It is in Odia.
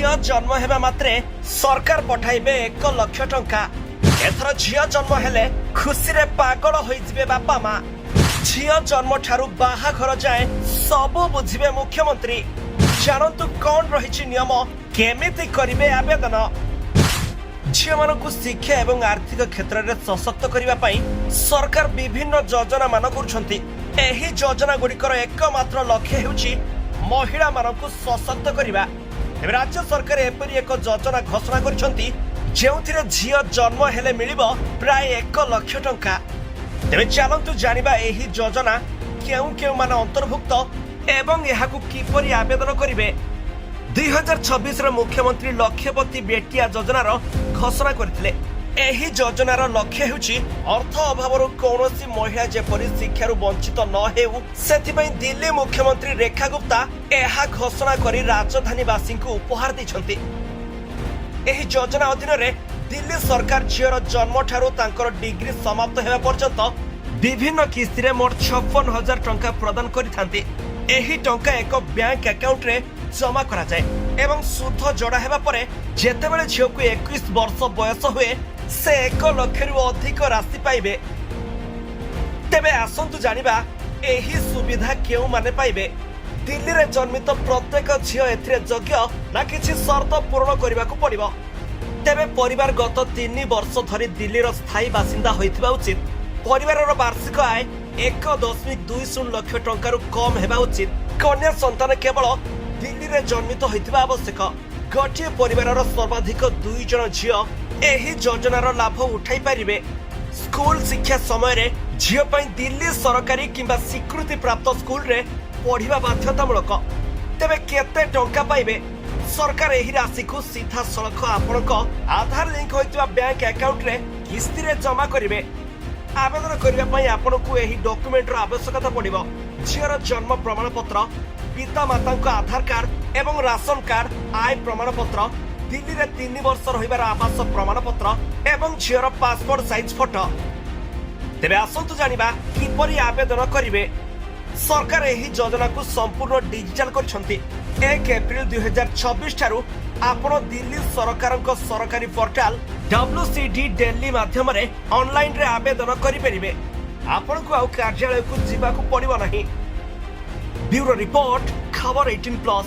ଝିଅ ଜନ୍ମ ହେବା ମାତ୍ରେ ସରକାର ପଠାଇବେ 1 ଲକ୍ଷ ଟଙ୍କା। ଏଥର ଝିଅ ଜନ୍ମ ହେଲେ ଖୁସିରେ ପାଗଳ ହୋଇଯିବେ ବାପା ମା। ଝିଅ ଜନ୍ମ ଠାରୁ ବାହାଘର ଯାଏଁ ସବୁ ବୁଝିବେ ମୁଖ୍ୟମନ୍ତ୍ରୀ। ଜାଣନ୍ତୁ କଣ ରହିଛି ନିୟମ, କେମିତି କରିବେ ଆବେଦନ। ଝିଅମାନଙ୍କୁ ଶିକ୍ଷା ଏବଂ ଆର୍ଥିକ କ୍ଷେତ୍ରରେ ସଶକ୍ତ କରିବା ପାଇଁ ସରକାର ବିଭିନ୍ନ ଯୋଜନା ମାନ କରୁଛନ୍ତି। ଏହି ଯୋଜନା ଗୁଡ଼ିକର ଏକମାତ୍ର ଲକ୍ଷ୍ୟ ହେଉଛି ମହିଳାମାନଙ୍କୁ ସଶକ୍ତ କରିବା। ତେବେ ରାଜ୍ୟ ସରକାର ଏପରି ଏକ ଯୋଜନା ଘୋଷଣା କରିଛନ୍ତି, ଯେଉଁଥିରେ ଝିଅ ଜନ୍ମ ହେଲେ ମିଳିବ ପ୍ରାୟ 1 ଲକ୍ଷ ଟଙ୍କା। ତେବେ ଚାଲନ୍ତୁ ଜାଣିବା ଏହି ଯୋଜନା କେଉଁ କେଉଁମାନେ ଅନ୍ତର୍ଭୁକ୍ତ ଏବଂ ଏହାକୁ କିପରି ଆବେଦନ କରିବେ। 2026ରେ ମୁଖ୍ୟମନ୍ତ୍ରୀ ଲକ୍ଷପତି ବେଟିଆ ଯୋଜନାର ଘୋଷଣା କରିଥିଲେ। ଏହି ଯୋଜନାର ଲକ୍ଷ୍ୟ ହେଉଛି ଅର୍ଥ ଅଭାବରୁ କୌଣସି ମହିଳା ଯେପରି ଶିକ୍ଷାରୁ ବଞ୍ଚିତ ନ ହେଉ, ସେଥିପାଇଁ ଦିଲ୍ଲୀ ମୁଖ୍ୟମନ୍ତ୍ରୀ ରେଖା ଗୁପ୍ତା ଏହା ଘୋଷଣା କରି ରାଜଧାନୀବାସୀଙ୍କୁ ଉପହାର ଦେଇଛନ୍ତି। ଏହି ଯୋଜନା ଅଧୀନରେ ଦିଲ୍ଲୀ ସରକାର ଝିଅର ଜନ୍ମଠାରୁ ତାଙ୍କର ଡିଗ୍ରୀ ସମାପ୍ତ ହେବା ପର୍ଯ୍ୟନ୍ତ ବିଭିନ୍ନ କିସ୍ତିରେ ମୋଟ 56,000 ଟଙ୍କା ପ୍ରଦାନ କରିଥାନ୍ତି। ଏହି ଟଙ୍କା ଏକ ବ୍ୟାଙ୍କ ଆକାଉଣ୍ଟରେ ଜମା କରାଯାଏ ଏବଂ ସୁଧ ଯୋଡ଼ା ହେବା ପରେ ଯେତେବେଳେ ଝିଅକୁ 21 ବର୍ଷ ବୟସ ହୁଏ, ସେ 1 ଲକ୍ଷରୁ ଅଧିକ ରାଶି ପାଇବେ। ତେବେ ଆସନ୍ତୁ ଜାଣିବା ଏହି ସୁବିଧା କେଉଁମାନେ ପାଇବେ। ଦିଲ୍ଲୀରେ ଜନ୍ମିତ ପ୍ରତ୍ୟେକ ଝିଅ ଏଥିରେ ଯୋଗ୍ୟ ନା କିଛି ସର୍ତ୍ତ ପୂରଣ କରିବାକୁ ପଡ଼ିବ? ତେବେ ପରିବାର ଗତ 3 ବର୍ଷ ଧରି ଦିଲ୍ଲୀର ସ୍ଥାୟୀ ବାସିନ୍ଦା ହୋଇଥିବା ଉଚିତ। ପରିବାରର ବାର୍ଷିକ ଆୟ 1.20 ଲକ୍ଷ ଟଙ୍କାରୁ କମ୍ ହେବା ଉଚିତ। କନ୍ୟା ସନ୍ତାନ କେବଳ ଦିଲ୍ଲୀରେ ଜନ୍ମିତ ହୋଇଥିବା ଆବଶ୍ୟକ। ଗୋଟିଏ ପରିବାରର ସର୍ବାଧିକ ଦୁଇ ଜଣ ଝିଅ ଏହି ଯୋଜନାର ଲାଭ ଉଠାଇ ପାରିବେ। ସ୍କୁଲ ଶିକ୍ଷା ସମୟରେ ଝିଅ ପାଇଁ ଦିଲ୍ଲୀ ସରକାରୀ କିମ୍ବା ସ୍ୱୀକୃତିପ୍ରାପ୍ତ ସ୍କୁଲରେ ପଢିବା ବାଧ୍ୟତାମୂଳକ। ତେବେ କେତେ ଟଙ୍କା ପାଇବେ? ସରକାର ଏହି ରାଶିକୁ ସିଧାସଳଖ ଆପଣଙ୍କ ଆଧାର ଲିଙ୍କ ହୋଇଥିବା ବ୍ୟାଙ୍କ ଆକାଉଣ୍ଟରେ କିସ୍ତିରେ ଜମା କରିବେ। ଆବେଦନ କରିବା ପାଇଁ ଆପଣଙ୍କୁ ଏହି ଡକୁମେଣ୍ଟର ଆବଶ୍ୟକତା ପଡ଼ିବ: ଝିଅର ଜନ୍ମ ପ୍ରମାଣପତ୍ର, ପିତାମାତାଙ୍କ ଆଧାର କାର୍ଡ ଏବଂ ରାସନ କାର୍ଡ, ଆୟ ପ୍ରମାଣପତ୍ର, ଦିଲ୍ଲୀରେ 3 ବର୍ଷ ରହିବାର ଆବାସ ପ୍ରମାଣପତ୍ର ଏବଂ ଝିଅର ପାସପୋର୍ଟ ସାଇଜ ଫଟୋ। ତେବେ ଆସନ୍ତୁ ଜାଣିବା କିପରି ଆବେଦନ କରିବେ। ସରକାର ଏହି ଯୋଜନାକୁ ସମ୍ପୂର୍ଣ୍ଣ ଡିଜିଟାଲ କରିଛନ୍ତି। 1 ଏପ୍ରିଲ 2026 ଠାରୁ ଆପଣ ଦିଲ୍ଲୀ ସରକାରଙ୍କ ସରକାରୀ ପୋର୍ଟାଲ ଡବ୍ଲ୍ୟୁସିଡି ଦିଲ୍ଲୀ ମାଧ୍ୟମରେ ଅନଲାଇନରେ ଆବେଦନ କରିପାରିବେ। ଆପଣଙ୍କୁ ଆଉ କାର୍ଯ୍ୟାଳୟକୁ ଯିବାକୁ ପଡ଼ିବ ନାହିଁ। ବ୍ୟୁରୋ ରିପୋର୍ଟ, ଖବର 18+।